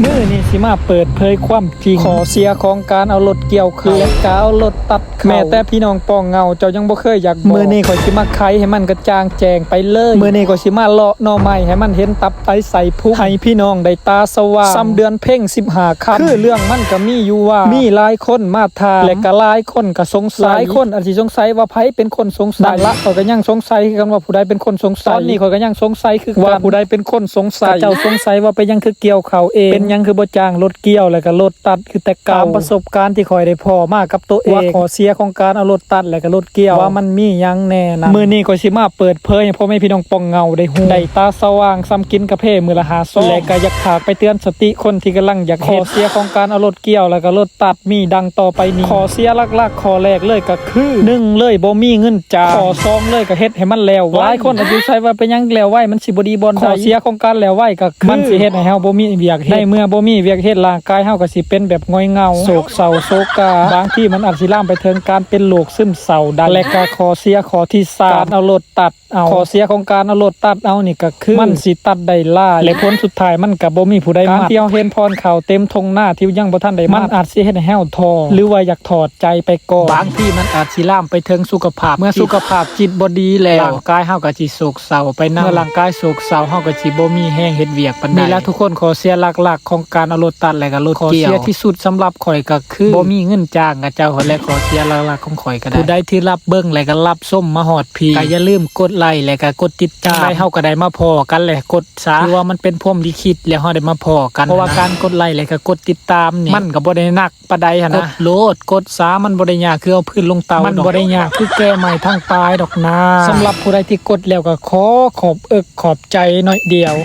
ມື້ນີ້ຊິມາເປີດເຜີຍຄວາມຈິງ ຂໍ້ເສຍຂອງການເອົາລົດກ່ຽວເຂົ້າ ແລະກະເອົາລົດຕັດເຂົ້າ. ແມ້ແຕ່ພີ່ນ້ອງປ້ອງເຫງົ້າເຈົ້າຍັງບໍ່ເຄີຍຢາກບອກ. ມື້ນີ້ຂ້ອຍຊິມາໄຂໃຫ້ມັນກະຈ່າງແຈ້ງໄປເລີຍ. ມື້ນີ້ຂ້ອຍຊິມາເລາະໜໍ່ໄມ້ໃຫ້ມັນເຫັນຕັບໄຕໄສ້ພຸງ ໃຫ້ພີ່ນ້ອງໄດ້ຕາສະຫວ່າງ ສ່ຳເດືອນເພັງສິບຫ້າຄ່ຳ. ຄືເລື່ອງມັນກະມີຢູ່ວ່າ ມີຫຼາຍຄົນມາຖາມ ແລະກະຫຼາຍຄົນກະສົງໄສ. ຫຼາຍຄົນອາດຊິສົງໄສວ່າໃຜເປັນຄົນສົງໄສ. ນັ້ນລະ ຂ້ອຍກະຍັງສົງໄສຄືກັນວ່າຜູ້ໃດເປັນຄົນສົງໄສ. ຕອນນີ້ຂ້ອຍກະຍັງສົງໄສຄືກັນວ່າຜູ້ໃດເປັນຄົນສົງໄສ. ເຂົາເຈົ້າສົງໄສວ່າເປັນຫຍັງຄືກ່ຽວເຂົ້າເອງ ເປັນຫຍັງຄືບໍ່ຈ້າງລົດກ່ຽວ ແລະກະລົດຕັດຄືແຕ່ເກົ່າ. ຕາມປະສົບການທີ່ຂ້ອຍໄດ້ພໍ້ມາກັບໂຕເອງ ວ່າຂໍ້ເສຍຂອງການເອົາລົດຕັດ ແລະກະລົດກ່ຽວ ວ່າມັນມີຫຍັງແນ່ນັ້ນ. ມື້ນີ້ຂ້ອຍຊິມາເປີດເຜີຍໃຫ້ພໍ່ແມ່ພີ່ນ້ອງປ້ອງເຫງົ້າໄດ້ຮູ້ ໄດ້ຕາສະຫວ່າງສ່ຳກິນກາເຟມື້ລະຫ້າຊອງ ແລະກະຢາກຝາກໄປເຕືອນສະຕິຄົນທີ່ກຳລັງຢາກເຮັດ. ຂໍ້ເສຍຂອງການເອົາລົດກ່ຽວ ແລະກະລົດຕັດ ມີດັ່ງຕໍ່ໄປນີ້. ຂໍ້ເສຍຫຼັກໆ ຂໍ້ແລກເລີຍກະຄື ໜຶ່ງເລີຍ ບໍ່ມີເງິນຈ້າງ. ຂໍ້ສອງເລີຍ ກະເຮັດໃຫ້ມັນແລ້ວໄວ. ຫຼາຍຄົນອາດຊິສົງໄສວ່າເປັນຫຍັງແລ້ວໄວມັນຊິບໍ່ດີບ່ອນໃດ. ຂໍ້ເສຍຂອງການແລ້ວໄວກະຄື ມັນຊິເຮັດໃຫ້ເຮົາບໍ່ມີວຽກເຮັດ. ໃນເມື່ອບໍ່ມີວຽກເຮັດ ຮ່າງກາຍເຮົາກະຊິເປັນແບບຫງອຍເຫງົ້າ ໂສກເສົ້າໂສກາ. ບາງທີມັນອາດຊິລາມໄປເຖິງການເປັນໂລກຊຶມເສົ້າໄດ້. ແລະກະຂໍ້ເສຍຂໍ້ທີສາມ ການເອົາລົດຕັດ ເອົາ ຂໍ້ເສຍຂອງການເອົາລົດຕັດເອົານີ້ກະຄື ມັນຊິຕັດໄດ້ຫຼາຍ ແລະຜົນສຸດທ້າຍມັນກະບໍ່ມີຜູ້ໃດມັດ. ການທີ່ເຮົາເຫັນພອນເຂົ້າເຕັມທົ່ງນາທີ່ຍັງບໍ່ທັນໄດ້ມັດ ມັນອາດຊິເຮັດໃຫ້ເຮົາທໍ້ ຫຼືວ່າຢາກຖອດໃຈໄປກ່ອນ. ບາງທີມັນອາດຊິລາມໄປເຖິງສຸຂະພາບ ເມື່ອສຸຂະພາບຈິດບໍ່ດີແລ້ວ ຮ່າງກາຍເຮົາກະຊິໂສກເສົ້າໄປນຳ. ເມື່ອຮ່າງກາຍໂສກເສົ້າ ເຮົາກະຊິບໍ່ມີແຮງເຮັດວຽກປານໃດ. ນີ້ລະທຸກຄົນ ຂໍ້ເສຍຫຼັກໆຂອງການເອົາລົດຕັດ ແລະກະລົດກ່ຽວ. ຂໍ້ເສຍທີ່ສຸດສຳລັບຂ້ອຍກະຄື ບໍ່ມີເງິນຈ້າງເຂົາເຈົ້າຫັ້ນແຫຼະ. ຂໍ້ເສຍຫຼັກໆຂອງຂ້ອຍກະໄດ້ ຜູ້ໃດທີ່ຮັບເບິ່ງ ແລະກະຮັບຊົມມາຮອດພີ້ ກະຢ່າລືມກົດໄລ ແລະກະກົດຕິດຕາມ. ຈັ່ງໃດເຮົາກະໄດ້ມາພໍ້ກັນ ແລະກົດຊະ ຖືວ່າມັນເປັນພົມລິຂິດ ແລ້ວເຮົາໄດ້ມາພໍ້ກັນ. ເພາະວ່າການກົດໄລ ແລະກະກົດຕິດຕາມນີ້ ມັນກະບໍ່ໄດ້ໜັກປານໃດຫັ້ນນະ. ກົດໂລດ ກົດຊະ ມັນບໍ່ໄດ້ຍາກຄືເອົາພື້ນລົງເຕົາ ມັນບໍ່ໄດ້ຍາກຄືແກ່ໄມ້ທາງປາຍດອກນາ. ສຳລັບຜູ້ໃດທີ່ກົດແລ້ວກະຂໍຂອບເອິກຂອບໃຈໜ້ອຍດຽວ.